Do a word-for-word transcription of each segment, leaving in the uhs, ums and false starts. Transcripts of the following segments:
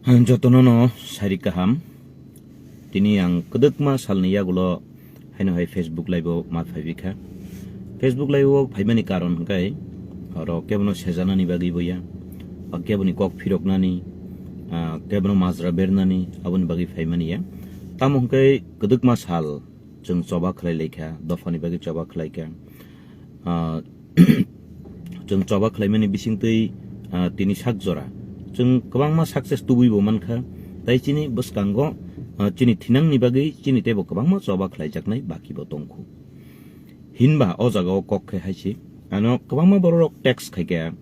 Ang jotono no sari kaham. Tini ang kwdwkma salni yagulo haino hai Facebook live o ma phaiwi kha. Facebook live o phaimani karon hwnkhe oro kebono sejanani bagwi bo ya, ba keboni kok phiroknani, ah, kebono majra bernani aboni bagwi phaimani ya. Tamo hwnkhe kwdwkma sal chwng choba khlai lai kha, dophani bagwi choba khlai kha. Ah, chwng choba khlaimani bisingtwi, ah, tini sak jora chwng kwbangma success tubui bo mankha, tai chini bwskango, ah, chini thinangni bagwi chini teibo kwbangma choba khlaijaknai baki bo tongkhu. Hinba o jaga o kok khe hai se, ano kwbangma borok rok text khai kha,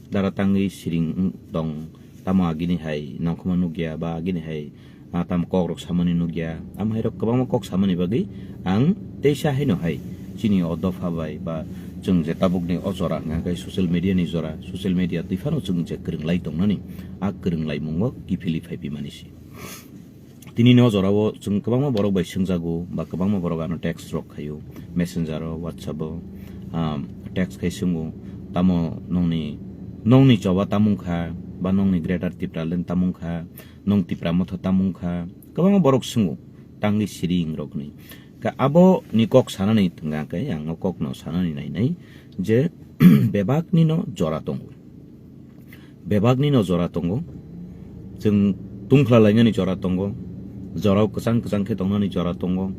dara tangwi siring wng tong, tamo agini hai nongkhorma nukya ba agini hai ah, tamo kok rok samani nukya. Amo hai rok kwbangma kok samani bagwi ang teisa haino hai chini o dopha bai ba chwng je tabukni o jora hwnkha khe social media ni jora, social media twi phano chwng je kwrwng lai tongnani, a kwrwng laimungo kiphilwi phai pimani se. Tini ni o jora o chwng kwbangma borok bai swngjago ba kwbangma borok ano text rok khaio, messenger o, WhatsApp o, ah, text khai swngo, tamo nongni, nongni choba tamung kha ba nongni Greater Tipraland tamung kha, nwng Tipra Motha tamung kha, kwbangma borok swngo, tangwi siring rokni. Ka abo ni kok sanani thwngya khe, ang o kok no sanani nainai je bebak ni no jora tongo. Bebak ni no jora tongo. Chwng tungphla lainani jora tongo. Jorao kwchang kwchang khe tongnani jora tongo.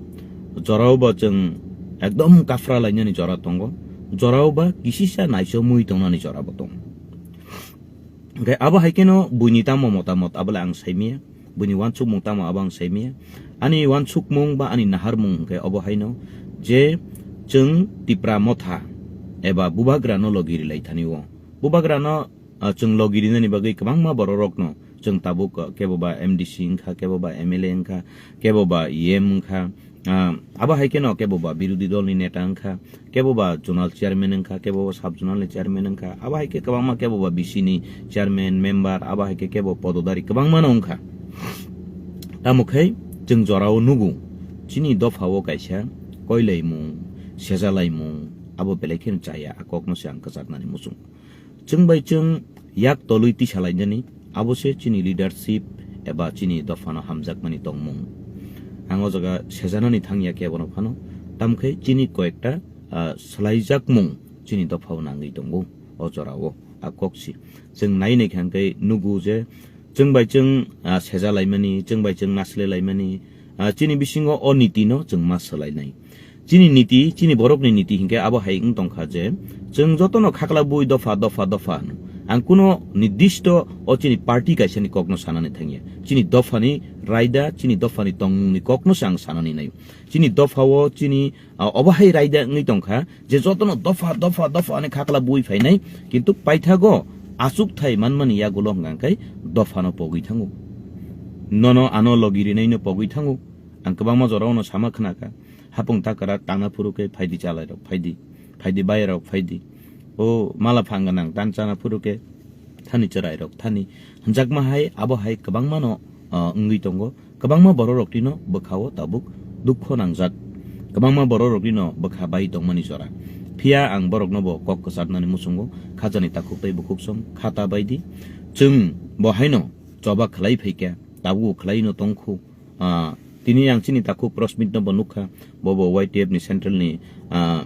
Jorao bo chwng ekdom kafra lainani jora tongo. Jorao ba kisisa naichomwi tongnani jora bo tongo. Hwnkhe abo hai kheno buini tamo motamot abo le ang saimaya, buini uansukmung tamo abo ang saimaya. Ani uansukmung ba ani naharmung hwnkhe obo haino je chwng Tipra Motha eba Bubagrano logi rilai thani o. Bubagrano, ah, chwng logi rinani bagwi kwbangma bororokno chwng tabuk, ah, kebo ba M D C wngkha, kebo ba M L A wngkha, kebo ba E M wngkha, ah, abo hai kheno kebo ba birodhi dolni neta wngkha, kebo ba zonal chairman wngkha, kebo ba sub zonal ni chairman wngkha, abo hai khe kwbangma kebo ba B C ni chairman, member, abo hai khe kebo pododari kwbangma no wngkha. Tamo khe chwng jorao nugo, chini dopha o kaisa koilaimung, sejalaimung, abo belai kheno chaya, a kokno se ang kwchaknani muchungo. Chwng bai chwng yak tolwi tisa lainani, abo se chini leadership eba chini dophano hamjakmani tongmung. Ang o jaga sejanani thangya kebono phano, tamkhe chini koyekta, ah, swlaijakmung chini dophao nangwi tongo o jorao, a kok si. Chwng nai nai kha hwnkhe nugo je chwng bai chwng, ah, seja laimani, chwng bai chwng nasle laimani, ah, chini bisingo o niti no chwng ma swlainai. Chini niti, chini borokni niti hinkhe abo hai wng tongkha je, chwng jotono khakla bui dopha, dopha, dopha hwno. Ang kuno nirdisto o chini party kaisani kokno sanani thangya. Chini dophani raida, chini dophani tongmungni kokno se ang sanani naio. Chini dophao chini, ah, obo hai raida wngwi tongkha je jotono dopha, dopha, dopha hwnwi khakla bui phainai, kintu paithago achukthai manmani yagulo hwnkha khe dophano pogwi thango. Nono ano logi rinaino pogwi thango. Ang kwbangma jorao no sama khna kha. Hapung takara tangna phuru khe phaidi chalairok phaidi, phaidi bayarok phaidi. O mala phang gwnang tan chana phuru khe thani chwrairok thani. Hwnjakma hai abo hai kwbangma no, ah, wngwi tongo. Kwbangma bororok tino bwkhao tabuk dukho nangjak. Kwbangma bororok tino bwkha bai tongmani jora. Phiya ang borokno bo kok kwcharnani muchungo khajani takhuk tei bukhuk song khata baidi. Chwng bo haino choba khlai phaikha, tabuk khlaino tongkhu. Ah, tini ang chini takhuk Prosmit no bo nukha, bo bo Y T F ni central ni, ah,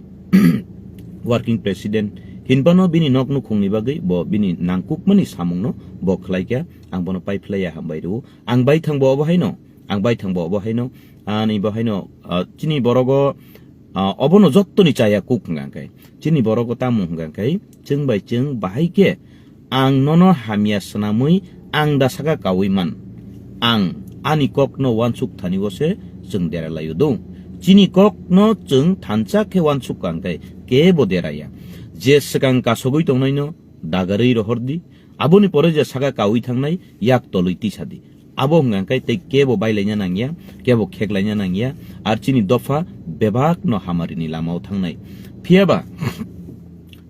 working president. Hinbano bini nok nukhungni bagwi bo bini nangkukmani samungno bo khlaikha, ang bono paiphlaiya hambai rwo. Ang baithang bo obo haino, ang baithang bo obo haino, ani bo haino, ah, chini borogo, ah, obono jottoni chaya kuk hwnkha khe. Chini borogo tamo hwnkha khe, chwng bai chwng bahai khe ang nono hamya swnamwi ang da saka kaui man. Ang ani kokno uansuk thani o se chwng dera laio do. Chini kokno chwng thansa khe uansuk kha hwnkhe kebo deraya. Je swkang kasogwi tongnaino dagarwi rohor di, aboni pore je saka kaui thangnai yak tolwi tisa di. Abo hwnkha khe tei kebo bailaina nangya, kebo kheklaina nangya, ar chini dopha bebak no hamarini lamao thangnai. Phiyaba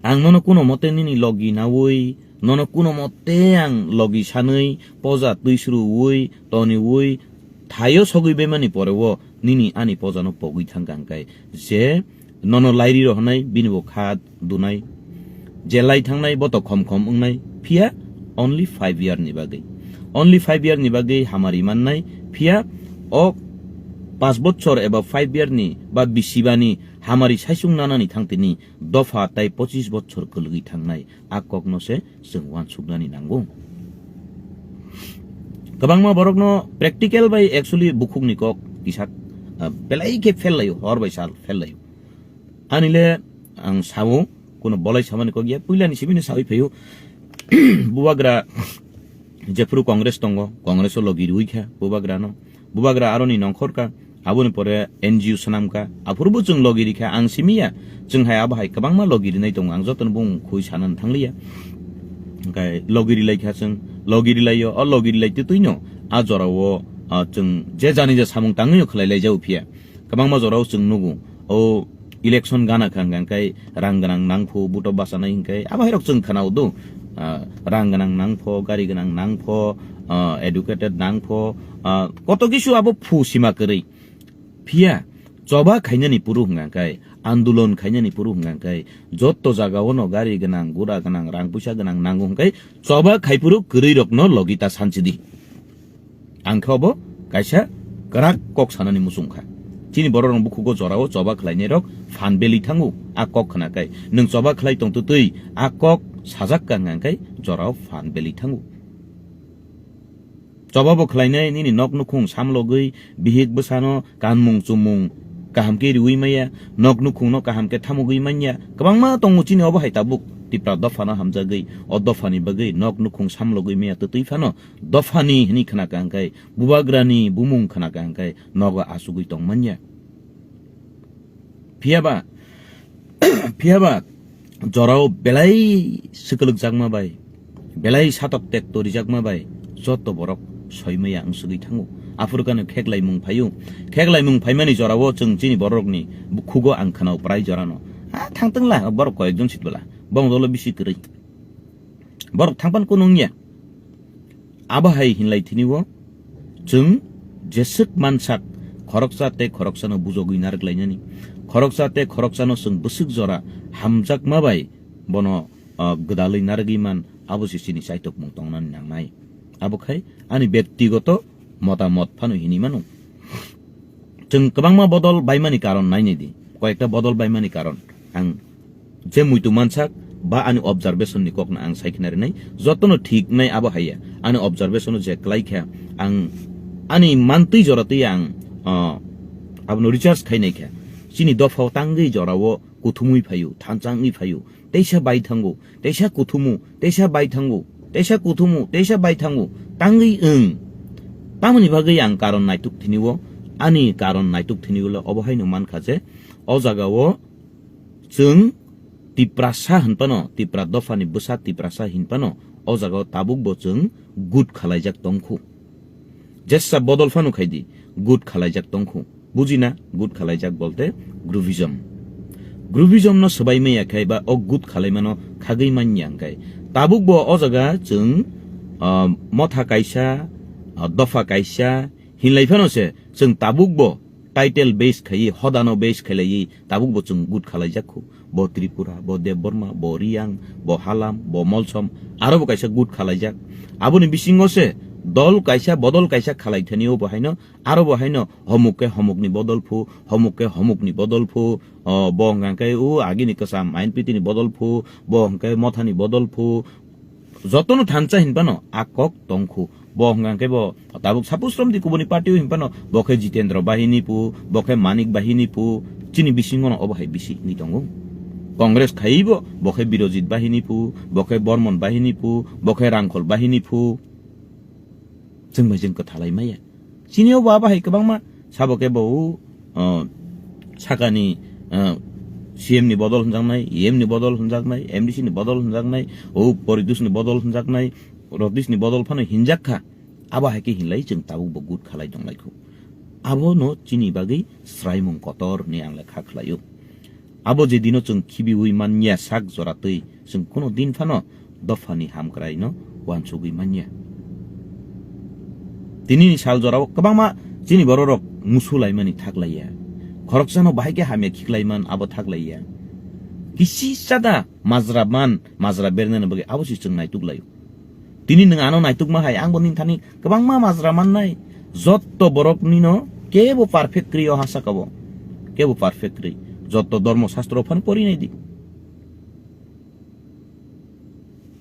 ang nono kuno mote nini logi naui, nono kuno mote ang logi sanwi, poja twi sruui, toniui, thaio sogwi bemani pore o nini ani pojano pogwi thangkha hwnkhe je nono lairi rohornai bini bo kha dunai, je lai thangnai bo to khom khom wngnai, phiya Only five year ni bagwi. Only five year ni bagwi hamari mannai, phiya o paanch bochor eba five year ni ba bisibani hamari saisung nanani thangtini dopha tai pochis bochor kwlwgwi thangnai, a kokno se chwng uansuknani nango. Kwbangma borokno practical bai actually bukhukni kok kisa, ah, belai khe fail laio, hor bai sal fail laio. Ani le ang sao, kuno bolai samani kok ya, puilani simi no sawi phaio. Bubagra jephuru Congress tongo, Congress o logi rwi kha bubagra no. Bubagra aroni nongkhor ka, aboni pore N G O swnam ka, aphuru bo chwng logi ri kha, ang simi ya. Chwng hai abo hai kwbangma logi rinai tongo, ang jotono bung khui sanani thangliya. Hwnkhe logi ri lai kha chwng, logi ri lai o, o logi ri lai twi twi no, a jora o, ah, chwng je jani je samung tangwi no khlai lai jago phiya. Kwbangma jorao chwng nugo, o election gana kha hwnkha hwnkhe rang gwnang nangphu, buto bachanai hwnkhe abo hairok chwng khwnao do. Ah, rang gwnang nangpho, gari gwnang nangpho, ah, educated nangpho, ah, koto kisu abo phu sima kwrwi. Phiya choba khainani puru hwnkha hwnkhe, andolon khainani puru hwnkha hwnkhe, jotto jagao no gari gwnang, gura gwnang, rang puisa gwnang nango hwnkhe choba khai puru kwrwi rokno logi ta sanchidi. Ang khe obo kaisa kwrak kok sanani muchung kha. Chini borok rok bukhugo jorao choba khlainai rok phan beli thango, a kok khna kai. Nwng choba khlai tong twtwi a kok sajak ka hwnkha hwnkhe jorao phan beli thango. Choba bo khlainai nini nok nukhung samlogwi bihik bwsano kanmung chumung kaham khe riwi maya, nok nukhungno kaham khe thamugwi manya. Kwbangma tongo chini obo hai tabuk Tipra dophano hamjagwi, o dophani bagwi nok nukhung samlogwi maya twtwi phano dophani hwnwi khna ka hwnkhe, bubagrani bumung khna ka hwnkhe nogo achugwi tong manya. Phiyaba, phiyaba jorao belai swkwlwkjakma bai, belai satok tekto rijakma bai joto borok soi maya wng swgwi thango. Aphuru kano kheklaimung phaio. Kheklaimung phaimani jorao chwng chini borokni bukhugo ang khwnao prai jorano. A thang twngla borok koyekjon sitbwla. Bong dolo bisi kwrwi. Borok thangpan kunu wngya. Abo hai hinlai thini o chwng jeswk mansak khoroksa tei khoroksano bujogwi narwk lainani. Khoroksa tei khoroksano chwng bwswk jora hamjakma bai bono, ah, gwdalwi narwgwi man, abo se chini chaitokmung tongnani nangnai. Abo khai ani bektigoto motamot phano hinwi mano. Chwng kwbangma bodol baimani karon nainai di. Koyekta bodol baimani karon. Ang je muitu mansak ba ani observation ni kokno ang sai khna rinai. Jotono thik nai abo haiya. Ani observation o je klai kha, ang ani mantwi joratwi ang, ah, abono research khainai kha. Chini dophao tangwi jorao kuthumwi phaio, thansa wngwi phaio. Teisa bai thango, teisa kuthumu, teisa bai thango, teisa kuthumu, teisa bai thango, tangwi wng. Tamoni bagwi ang karon naituk thini o, ani karon naituk thini ulo obo haino mankha je, o jagao chwng Tiprasa hinphano, Tipra dophani bwsa Tiprasa hinphano, o jagao tabukbo chwng good khalaijak tongkhu. Jesa bodol phano khaidi, good khalaijak tongkhu. Bujina, good khalaijak bolte groupism. Groupism no swbai maya khai ba o good khalaimano khagwi manya hwnkhe. Tabuk bo o jaga chwng, ah, motha kaisa, ah, dopha kaisa hinlai phano se chwng tabuk bo title base khaiwi, hodano base khailaiwi tabuk bo chwng good khalaijak khu. Bo Tripura, bo Debbarma, bo Riyang, bo Halam, bo Molsom, aro bo kaisa good khalaijak. Aboni bisingo se dol kaisa, bodol kaisa khalai thani o bo haino, aro bo haino homuk khe homukni bodol phu, homuk khe homukni bodol phu, o, bo hwnkha khe o agini kwcham N P T ni bodol phu, bo hwnkha khe mothani bodol phu, jotono thansa hinphano a kok tongkhu. Bo hwnkha khe bo tabuk suppose romdi kubuni party o hinphano bo khe Jitendra bahini phu, bo khe Manik bahini phu, chini bisingono obo hai bisi wngwi tongo. Congress khaiwi bo, bo khe Birojit bahini phu, bo khe Bormon bahini phu, bo khe Rangkhol bahini phu. Chwng bai chwng kwthalai maya. Chini o ba bahai kwbangma sabo khe bo, uh, sakani, uh, C M ni bodol hwnjaknai, E M ni bodol hwnjaknai, M D C ni bodol hwnjaknai, o Poridosh ni bodol hwnjaknai, Rodish ni bodol phano hinjak kha. Abo hai khe hinlai chwng tabuk bo good khalai tonglaikhu. Abono chini bagwi sraimung kotor hwnwi ang le kha khlaio. Abo je dino chwng khibiwi manya sak jora twi, chwng kuno din phano dophani hamkraino uansugwi manya. Tinini sal jorao kwbangma chini bororok musu laimani thak laiya. Khoroksano bahai khe hamya khiklaiman abo thak laiya. Kisi sada majra man, majra bernani bagwi abo se chwng naituk laio. Tini nwng ano naitukma hai, angbo nini thani kwbangma majra mannai. Jotto borok nino kebo perfect kwrwi o ha saka o. Kebo perfect kwrwi. Jotto dormo sastro phano pori nai di.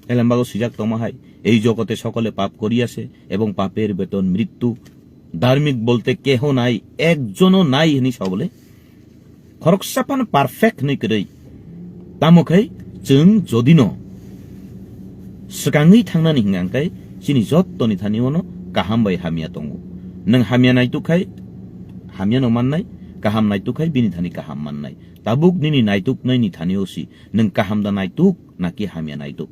Elembago swijak tongma hai, "এই জগতে সকলে পাপ করিয়াছে এবং পাপের বেতন মৃত্যু। ধার্মিক বলতে কেহ নাই, একজনও নাই" hwnwi sa bole. Khoroksa phano perfect hwnwi kwrwi. Tamo khai chwng jodi no swkangwi thangnani hwnka hwnkhe chini jottoni thani ono kaham bai hamya tongo. Nwng hamya naituk khai hamya no mannai, kaham naituk khai bini thani kaham mannai. Tabuk nini naituknaini thani o si, nwng kaham da naituk naki hamya naituk?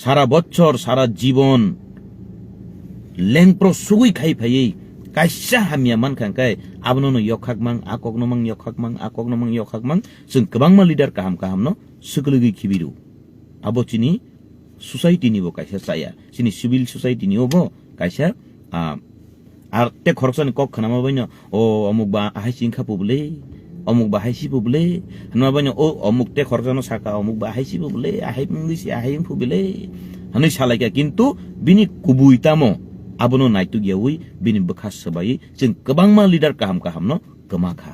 Sara bochor, sara jibon lengpro sugui khai phaiwi kaisa hamya mankha hwnkhe abono no yokhak mang, a kokno mang yokhak mang, a kokno mang yokhak mang, chwng kwbangma leader kaham kaham no swkligwi khibiru. Abo chini society ni bo kaisa chaya, chini civil society ni o bo kaisa, ah, Ar te khoroksani kok khnama baino, "O omuk ba ahai si wngkha publi, omuk ba hai si publi," hwnma baino, "O omuk te khoroksano saka, omuk ba ahai si publi, ahai wngwi si ahai wng publi," hwnwi salaikha, kintu bini kubui tamo abono naituk yaui bini bwkha swbai chwng kwbangma leader kaham kahamno kwma kha.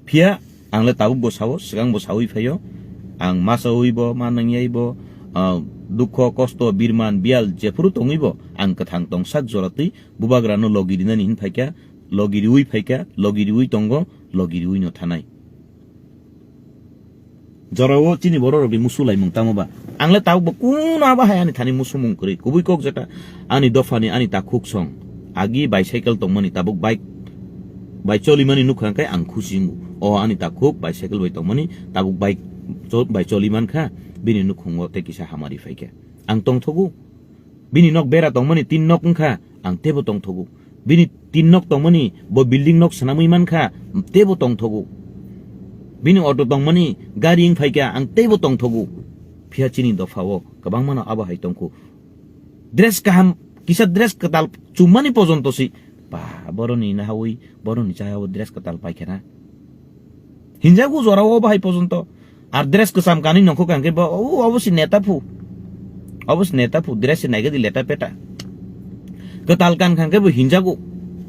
Phiya ang le tabuk bo sao, swkang bo saui phaio. Ang ma saui bo, ma nangyai bo, ah, dukho, kosto, birman, biyal jephuru tongwi bo ang kwthang tongsak jora twi bubagrano logi rinani hin phaikha, logi riui phaikha, logi riui tongo, logi riui no thanai. Jorao chini bororokni musu laimung tamo ba? Ang le tabuk bo kuno abo hai ani thani musumung kwrwi. Kubui kok jeta ani dophani ani takhuk song. Agi bicycle tongmani tabuk bike bai cholimani nukha hwnkhe ang khusi wngo. O ani takhuk bicycle bai tongmani tabuk bike cho-, bai cholimankha, bini nukhungo tei kisa hamari phaikha. Ang tongthogo. Bini nok bera tongmani tin nok wngkha, ang teibo tongthogo. Bini tin nok tongmani bo building nok swnamwi mankha, teibo tongthogo. Bini auto tongmani gari wng phaikha, ang teibo tongthogo. Phiya chini dophao kwbangmano abo hai tongkhu. Dress kaham, kisa dress kwtal chumani pojonto si, ba, boroni nahawi, boroni chayao dress kwtal paikha na. Hinjago jorao bahai pojonto. Ar dress kwcham kanwi nongkho kangkhe bo, "O, obo si neta phu. Obo si neta phu, dress se naigadi leta peta." Kwtal kan kangkhe bo hinjago.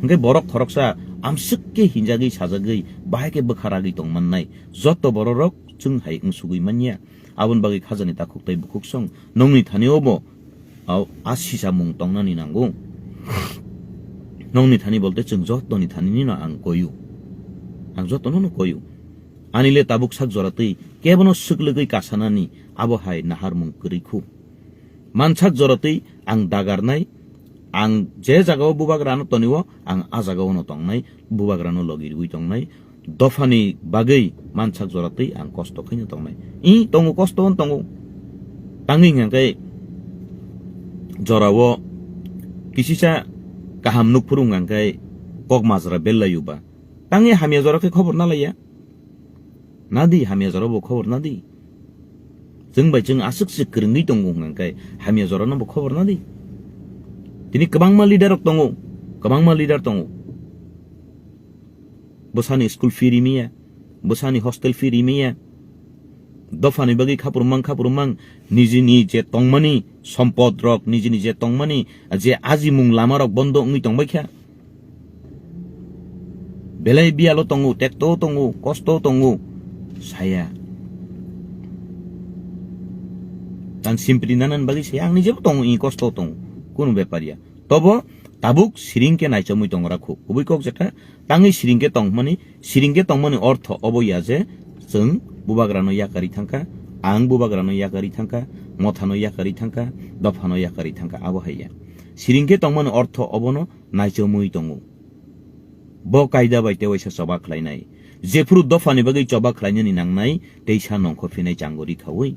Hwnkhe borok khoroksa amswk khe hinjagwi sajagwi bahai khe bwkha ragwi tongmannai. Joto bororok chwng hai wngsugwi manya. Aboni bagwi khajani takhuk tei bukhuksong nongni thani obo, au, a sisamung tongnani nango. Nongni thani bolte chwng jotoni thanini no ang koyu. Ang jotono no koyu. Ani le tabuk sak jora twi kebono swklwgwi kasanani abo hai naharmung kwrwi khu. Mansak jora twi ang dagarnai, ang je jagao bubagrano tonio, ang a jagao no tongnai, bubagrano logi riui tongnai. Dophani bagwi mansak jora twi ang kosto khaino tongnai. I tongo, kosto on tongo. Tangwi hwnkhe jorao kisisa kaham nukphuru hwnkhe kok majra bellaiuba. Tangwi hamya jora khe khobor nalaiya. Nadi hamya jora bo khobor nadi. Chwng bai chwng aswk se kwrwngwi tongo hwnkhe hamya jora no bo khobor nadi. Tini kwbangma leader rok tongo, kwbangma leader tongo. Bwsani school fee rimiya, bwsani hostel fee rimiya. Dophani bagwi khapurumang, khapurumang, nijini je tongmani sompod rok, nijini je tongmani je ajimung lama rok bondo wngwi tongbaikha. Belai biyalo tongo, tekto tongo, kosto tongo, saya. Ang simpri nanan bagwi saya, ang nijebo tongo, i kosto tongo, kunu bepar ya. Tobo tabuk siring khe naichomwi tongra khu. Kubui kok jeta, tangwi siring khe tongmani, siring khe tongmani ortho obo ya je, chwng bubagrano yakarwi thangkha, ang bubagrano yakarwi thangkha, mothano yakarwi thangkha, dophano yakarwi thangkha, abo hai ya. Siring khe tongmani ortho obono naichomwi tongo. Bo kaida bai tewaisa choba khlainai. Jephuru dophani bagwi choba khlainani nangnai, teisa nongkhor phinai chango ri khaui.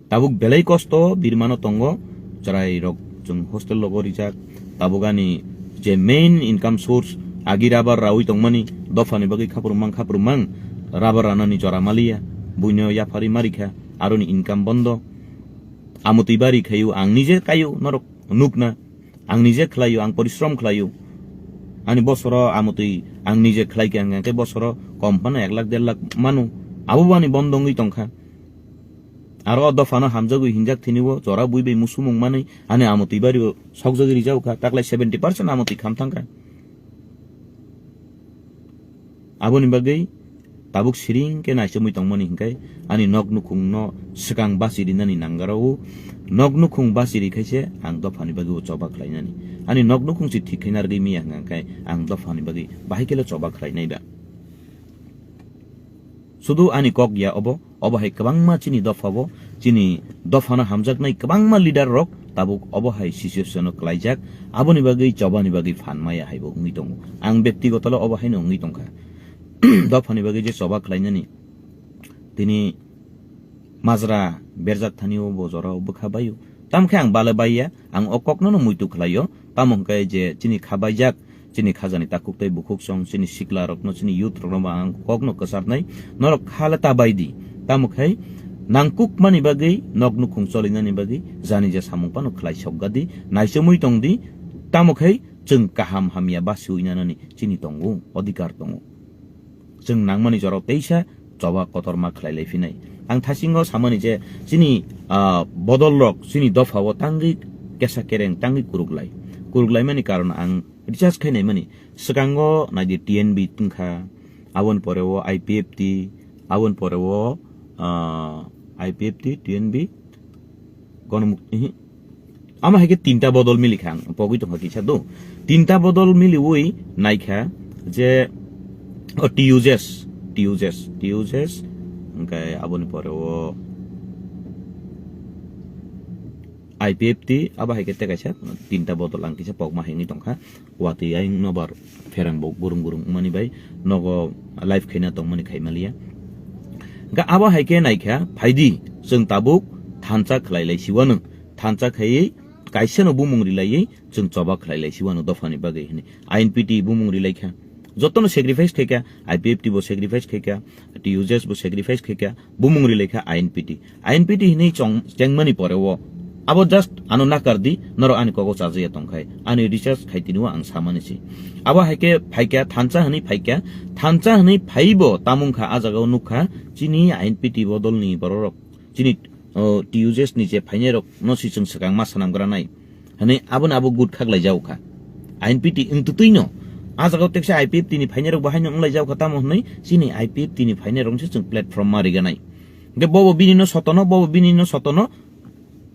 Tabuk belai kosto birmano tongo, chwrai rok chwng hostel logo rijak. Tabuk ani je main income source, agi rubber raui tongmani, dophani bagwi khapurumang khapurumang, rubber ranani jora maliya, buino yapharwi marikha, aroni income bondo. Amotwi bari khayu, ang nije kayu, norok nukna. Ang nije khlaio, ang porishrom khlaio. Ani bosoro amotwi ang nije khlaikha, hwnkhe bosoro kom phano ek lakh, der lakh manu. Abo bo ani bondo wngwi tongkha. Aro o dophano hamjagwi hinjak thini o jora bui bai musumung manwi ani amotwi bario sokjagwi rijao kha, taklai seventy percent amotwi kham thang kha. Aboni bagwi tabuk siring khe naichomwi tongmani hinkhe ani nok nukhungno swkang bachi rinani nangarao, nok nukhung bachi rikhaise ang dophani bagwi o choba khlainani. Ani nok nukhung se thik khe narwgwi miya hwnkhe ang dophani bagwi bahai khelo choba khlainai ba. Sudu ani kok ya obo, obo hai kwbangma chini dopha o, chini dophano hamjaknai kwbangma leader rok tabuk obo hai situation o klaijak, aboni bagwi chobani bagwi phan maya haibo wngwi tongo. Ang bektigoto le obo haino wngwi tongkha. Dophani bagwi je choba khlainani tini majra berjak thani o bo jora o bwkha baio. Tamkhe ang bale baiya, ang o kokno no muitu khlaio, tamo hwnkhe je chini kha baijak, chini khajani takhuk tei bukhuk song, chini sikla rokno, chini youth rokno bo ang kokno kwcharnai, norok kha le ta bai di. Tamo khai nangkukmani bagwi, nok nukhung cholinani bagwi, jani ja samung phano khlai sokga di, naichomwi tong di, tamo khai chwng kaham hamya basiwi nanani chini tongo, odhikar tongo. Chwng nangmani jorao teisa choba kotorma khlai lai phinai. Ang thasingo samani je chini, ah, bodol rok chini dopha o tangwi kesa kereng tangwi kuruklai. Kuruklaimani karon ang recharge khai naimani. Swkango naidi T N B tongkha, aboni pore o I P F T, aboni pore o, ah, I P F T, T N B, Gonomuk-, ihi. Amo hai khe tinta bodol mili kha ang, pogwi tongkha kisa do. Tinta bodol miliwi naikha je, o, T U J S, T U J S, T U J S, hwnkhe aboni pore o I P F T, abo hai khe tei kaisa tinta bodol ang kisa pokma hai wngwi tongkha. Watwi ayang nobar pherang bo gurung gurung wngmani bai nogo live khaina tongmani khai maliya. Hwnkhe abo hai khe naikha, phaidi chwng tabuk thansa khlai lai siwano, thansa khaiwi kaisa no bumung rilaiwi chwng choba khlai lai siwano dophani bagwi hwnwi. I N P T bumung rilai kha, jotono sacrifice khai kha, I P F T bo sacrifice khai kha, T U J S bo sacrifice khai kha, bumung rilai kha I N P T. I N P T hinwi chong-, chengmani pore o abo just ano nakar di, norok ani kogo chajaya tongkhai, ani recharge khai tini o ang samani se. Abo hai khe phaikha, thansa hinwi phaikha, thansa hinwi phaibo tamung kha, a jaga o nukha, chini I N P T bodolni bororok, chini, o, T U J S ni je phainai rok no si chwng swkang ma swnam gra nai. Hwnwi aboni abo good khaklai jago kha. I N P T wng twtwi no. A jaga o teksa I P F T ni phainai rok bo haino wng lai jago kha, tamo hwnwi chini I P F T ni phainai rok se chwng platform ma riga nai. Hwnkhe bobo bini no sotono, bobo bini no sotono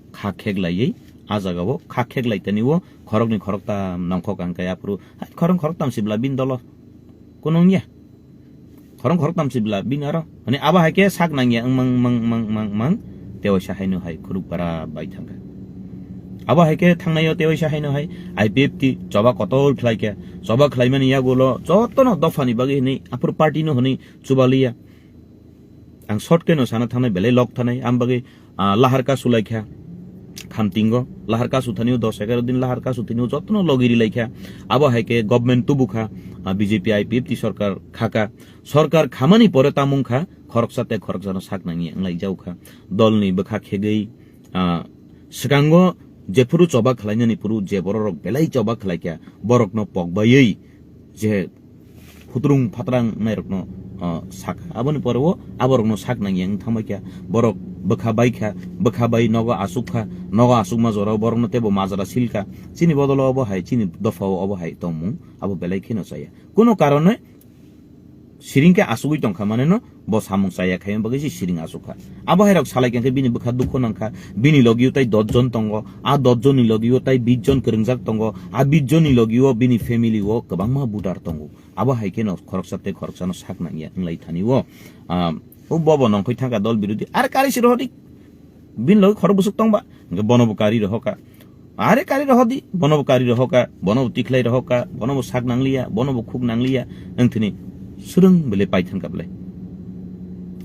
kha khek laiwi a jaga o kha khek lai tani o khorok ni khorok tam nongkhok ang khe aphuru hai khorok khorok tam sibla bini dolo. Kunung ya. Khorok khorok tam sibla bini aro. Hani abo hai khe sak nang ya wng mang, mang, mang, mang, mang. Tewaisa haino hai khuruk bara bai thang kha. Abo hai khe thangnai o tewaisa haino hai I P F T choba kotor khlai khe. Choba khlai mani yagulo jotono dophani bagwi hwnwi aphuru party no hwnwi chubaliya. Ang short khe no sana thangnai belai lok thanai. Am bagwi, ah, lahar kasu lai kha. Khamtingo lahar kasu thani o dos egaro din lahar kasu thani o jotono logi ri lai kha. Abo hai khe government tubu kha, ah, B J P I P F T sorkar kha kha. Sorkar khamani pore tamung kha, khoroksa tei khoroksa no sak nangya wng lai jago kha. Dol ni bwkha khegwi, ah, swkango jephuru choba khlainani phuru je borok rok belai choba khlai kha, borok no pok baiwi je phutrung phatrang nai rok no, ah, sak kha. Aboni pore o abo rok no sak nangya wng thangbai kha. Borok bwkha bai kha, bwkha bai nogo asuk kha, nogo asukma jora o borok no teibo majra sil kha. Chini bodol o obo hai, chini dopha o obo hai tongmung abo belai kheno chaya. Kuno karone siring khe asugwi tongkha mane no bo samung chaya khaima bagwi se siring asuk kha. Abo hai rok salai khe bini bwkha dukho nang kha, bini logi o tai dos jon tongo, a dos jon ni logi o tai bis jon kwrwngjak tongo, a bis jon ni logi o bini family o kwbangma voter tongo. Abo hai khe no khoroksa tei khoroksa no sak nang ya wng lai thani o, ah, o bo bo nongkhoi thang kha dol birodhi, ar kari se rohor di. Bini logi khorok bwswk tong ba, hwnkhe bono bo kari rohor kha. Are kari rohor di, bono bo kari rohor kha, bono bo tikhlai rohor kha, bono bo sak nang liya, bono bo khuk nang liya, wng thini swrwng belai pai thang kha belai.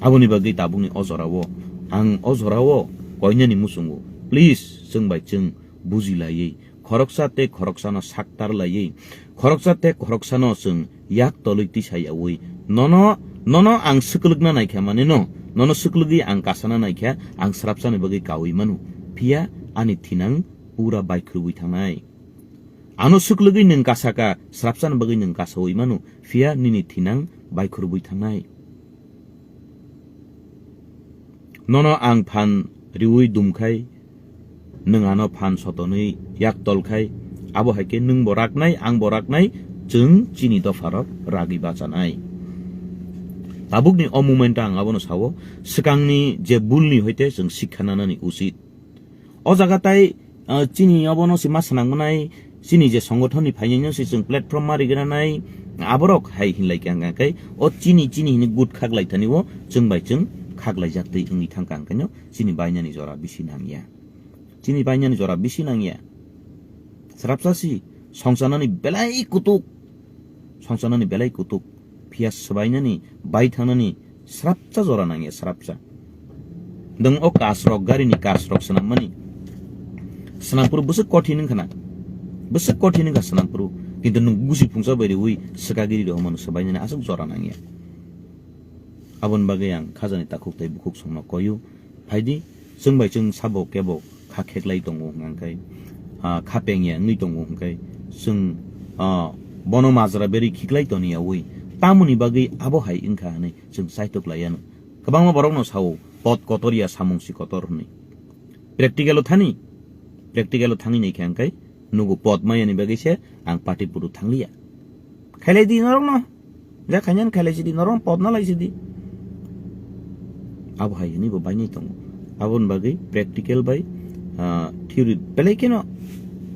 Aboni bagwi tabukni o jora o, ang o jora o koinani muchungo, please, chwng bai chwng buji laiwi, khoroksa tei khoroksa no sak tar laiwi, khoroksa tei khoroksa no chwng yak tolwi tisa yaui. Nono, nono ang swklwkna naikha mane no, nono swklwgwi ang kasana naikha, ang srapsani bagwi kaui manu. Phiya ani thinang pura baikhurubwi thangnai. Ano swklwgwi nwng kasaka, srapsani bagwi nwng kasaui manu, phiya nini thinang baikhurubwi thangnai. Nono ang phan riwi dumkhai, nwng ano phan sotonwi yak tolkhai, abo hai khe nwng bo raknai, ang bo raknai, chwng chini dopharok ragwi bachanai. Tabukni o moment ang abono sao, swkangni je bulni hoite chwng sikha nanani usit. O jaga tai, ah, chini obono se ma swnang mwnai, chini je songothonni phainai no se chwng platform ma rigranai, aborok hai hinlai khe ang khe, o chini, chini hini good khaklai thani o chwng bai chwng khaklai jak twi wngwi thang kha ang khe no, chini bainani jora bisi nangya. Chini bainani jora bisi nangya. Srapsa si songchanani belai kutuk. Songchanani belai kutuk. Phiya swbainani, bai thangnani srapsa jora nangya, srapsa. Nwng o kasrok, garini kasrok swnammani. Swnampuru bwswk kothin wngkha na. Bwswk kothin wngkha swnampuru. Kintu nwng gusi phungsa bai riwi swkagiri rohormano swbainani aswk jora nangya. Aboni bagwi ang khajani takhuk tei bukhuk songno koyu. Phaidi, chwng bai chwng sabo kebo kha kheklai tongo hwnkha khe, ah, kha pengya wngwi tongo hwnkha khe, chwng, ah, bono majra berwi khiklai toniyaui tamoni bagwi abo hai wngkha hwnwi chwng chaitok lai anw. Kwbangma borokno sao, "Pot kotor ya, samung si kotor," hwnwi. Practical-o thani, practical-o thangwi naikha hwnkha khe, nugo pot mayani bagwi se ang party puru thangliya. Khailai di norokno. Ja khainani khailai sidi, norokno pot na lai sidi. Abo hai hwnwi bo bainai tongo. Aboni bagwi practical bai, ah, theory belai kheno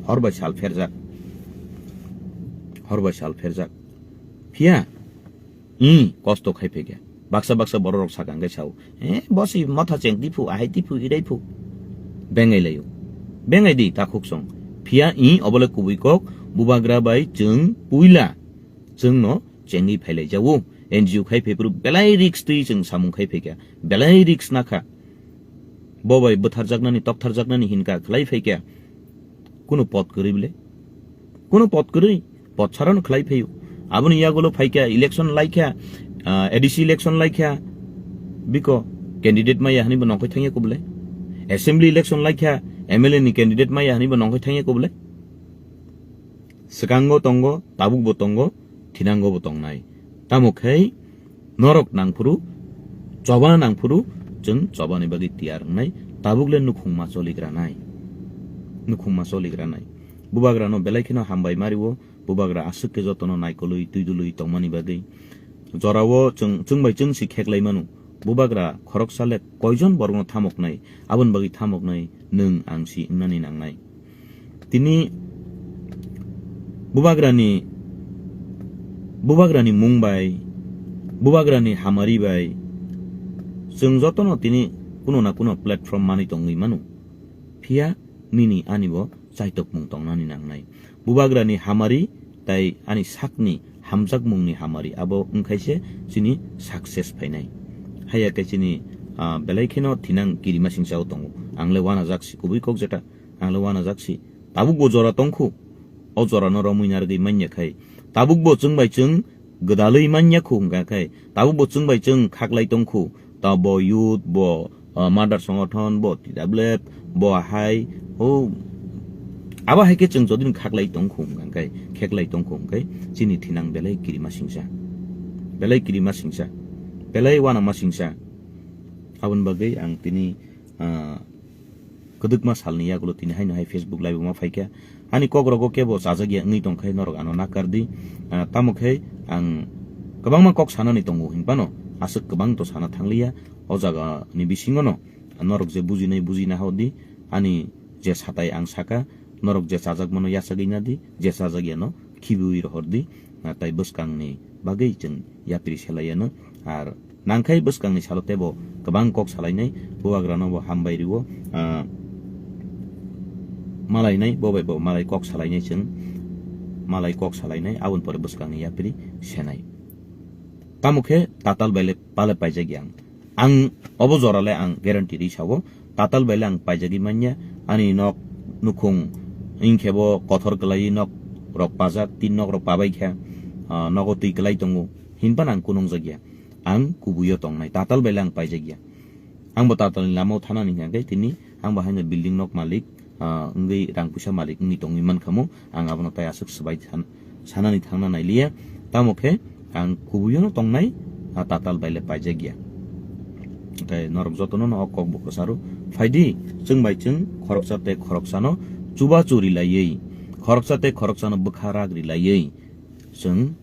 hor bai sal pherjak. Hor bai sal pherjak. Phiya, i kosto khai phaikha. Baksa baksa bororok sakha hwnkhe sao, "Eh, bo si motha cheng tiphu, ahai tiphu, irai phu." Bengai laio. Bengai di, takhuk song. Phiya i obole kubui kok, bubagra bai chwng puila chwngno chengwi phailai jago. N G O khai phaiphuru belai risk twi chwng samung khai phaikha. Belai risk nakha. Bo bai bwtharjaknani, toktharjaknani hinka khlai phaikha. Kuno pot kwrwi bile? Kuno pot kwrwi? Pot sarano khlai phaio. Aboni yagulo phaikha, election laikha, ah, A D C election laikha. Biko candidate maya hwnwi bo nongkhoi thangya kubule? Assembly election laikha, M L A ni candidate maya hwnwi bo nongkhoi thangya kubule? Swkango tongo, tabukbo tongo, thinangobo tongnai. Tamo khe norok nangphuru, choba nangphuru, chwng chobani bagwi tiyar wngnai, tabukle nukhungma choligranai. Nukhungma choligranai. Bubagrano belai kheno hambai mario, bubagra aswk khe jotono naikolwi, twidulwi tongmani bagwi. Jorao chwng, chwng bai chwng si kheklai mano. Bubagra khoroksa le koijon borokno thamoknai, aboni bagwi thamoknai nwng ang si wngnani nangnai. Tini bubagrani, bubagrani mung bai, bubagrani hamari bai, chwng jotono tini kuno na kuno platform manwi tongwi mano. Phiya nini ani bo chaitokmung tongnani nangnai. Bubagrani hamari tai ani sakni hamjakmungni hamari abo wngkhaise chini success phainai. Haiya khe chini, ah, belai kheno thinang kirima singsa o tongo. Ang le uanajak si kubui kok jeta. Ang le uanajak si. Tabukbo jora tongkhu. O jorano romwi narwgwi manya khai. Tabukbo chwng bai chwng gwdalwi manya khu hwnkha khai. Tabukbo chwng bai chwng khaklai tongkhu. Ta bo youth, bo, ah, mother songothon, bo T W F, bo hai, o, abo hai khe chwng jodi khaklai tongkhu hwnkha khai, kheklai tongkhu hwnkha khai, chini thinang belai kirima singsa. Belai kirima singsa. Belai uanama singsa. Aboni bagwi ang tini, ah, kwdwkma salni yagulo tini haino hai Facebook live-o ma phaikha. Ani kokrogo kebo chajak ya wngwi tongkhe norok ano nakar di. Ah, tamo khe ang kwbangma kok sanani tongo hinphano aswk kwbang to sana thangliya. O jaga ni bisingo no norok je bujinai bujina hor di, ani je satai ang saka, norok je chajak mano yachagwi na di, je chajak ya no khibiwi rohor di. Ah, tai bwskangni bagwi chwng yapri selai ano. Ar nangkhai bwskangni salo tebo kwbang kok salainai, bubagrano bo hambai rio, ah, malainai, bo bai bo malai kok salainai chwng, malai kok salainai, aboni pore bwskangni yapri senai. Tamo khe tatal bai le pale paijak yang. Ang obo jora le ang guarantee ri sao, tatal bai le ang paijagwi manya, ani nok nukhung wngkhe bo kothor kwlaiwi nok rok pajak, tin nok rok pabai kha, ah, nogo twi kwlai tongo, hinphano ang kunungjak ya. Ang kubuio tongnai, tatal bai le ang paijak ya. Ang bo tatalni lamao thanani hwnkhe tini ang bo haino building nok malik, ah, wngwi rang puisa malik wngwi tongwi mankha mo, ang abono tai aswk swbai san-, sanani thangna nailiya. Tamo khe ang kubuino tongnai, ah, tatal bai le paijak ya. Tei norok jotono no o kok bo kwcharo Phaidi, chwng bai chwng khoroksa tei khoroksano chubachu rilaiwi, khoroksa tei khoroksano bwkha rak rilaiwi, chwng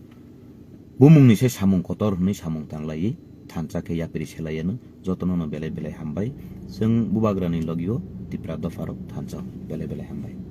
bumungni se samung kotor hwnwi samung tanglaiwi thansa khe yapri selaiano jotono no belai belai hambai. Chwng bubagrani logio Tipra dopharok thansa belai belai hambai.